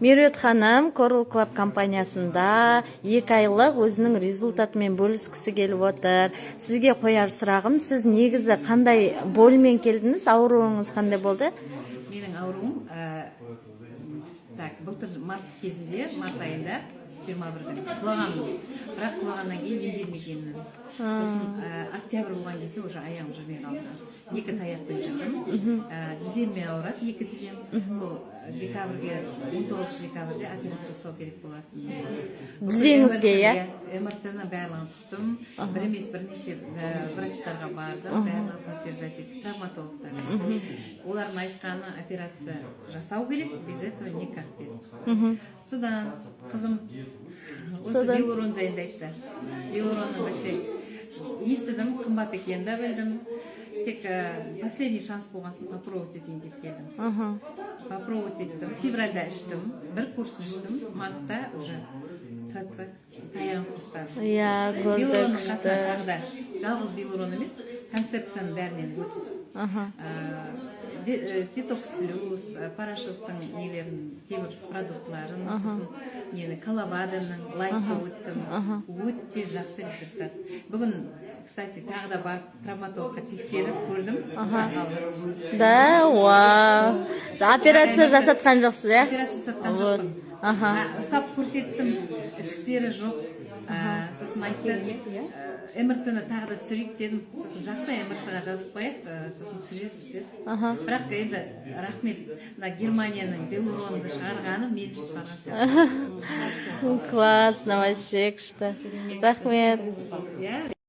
Меруерт ханым Coral Club компаниясында 2 айлық өзінің результатымен бөліскісі келіп отыр. Сізге қояр сұрағым: сіз негізі қандай больмен келдіңіз, ауруыңыз қандай болды? Менің ауруым так, былтыр март кезінде, март айында, 21-дің құлағанмын. Бірақ құлағаннан кейін емделмегенмін. Сосын октябрь болған кезде уже аяғым жүрмей қалды, екі таяқпен жүрдім. Тіземмен ауырады, екі тізем. Сол декабрьге, 19 декабрьде операция жасау керек болатын. Тізеңізге, иә? МРТ ны барлығын түстім, бір емес, бірнеше врачтарға бардым, барлығы подтверждать етті, травматологтар. Олардың айтқаны: «Операция жасау керек, без этого никак», — деді. Содан қызым осы Содан? Белурон жайында айтты. Белуронның вообще естідім, қымбат екенін де білдім. Тек последний шанс болған соң, попробовать етейін деп келдім. Попробовать еттім, февральда іштім, бір курсын іштім. Мартта уже тп таяғым тастадым. Иә, көрдік. Белуронның Күшті. қасына тағы да, жалғыз белурон емес, концепцияның бәрінен өтіп, детокс плюс, порошоктың нелерін, кейбір продуктыларын, сосын нені, коловаданың лайтты өттім. Өте жақсы результат. Бүгін, кстати, тағы да барып, травматологқа тексеріп көрдім. Да, вау, операция жасатқан жоқсыз, иә? Операция жасатқан Вот. жоқпын. Ұстап көрсеттім, ісіктері жоқ. Сосын айтты: «МРТ ны тағы да түсірейік», — дедім. Сосын: «Жақсы, МРТ ға жазып қояйық, сосын түсіресіз», — деді. Бірақ енді рахмет, мына Германияның белуронды шығарғаны мен үшін шығарған сияқты. Классно вообще, күшті, рахмет. Иә.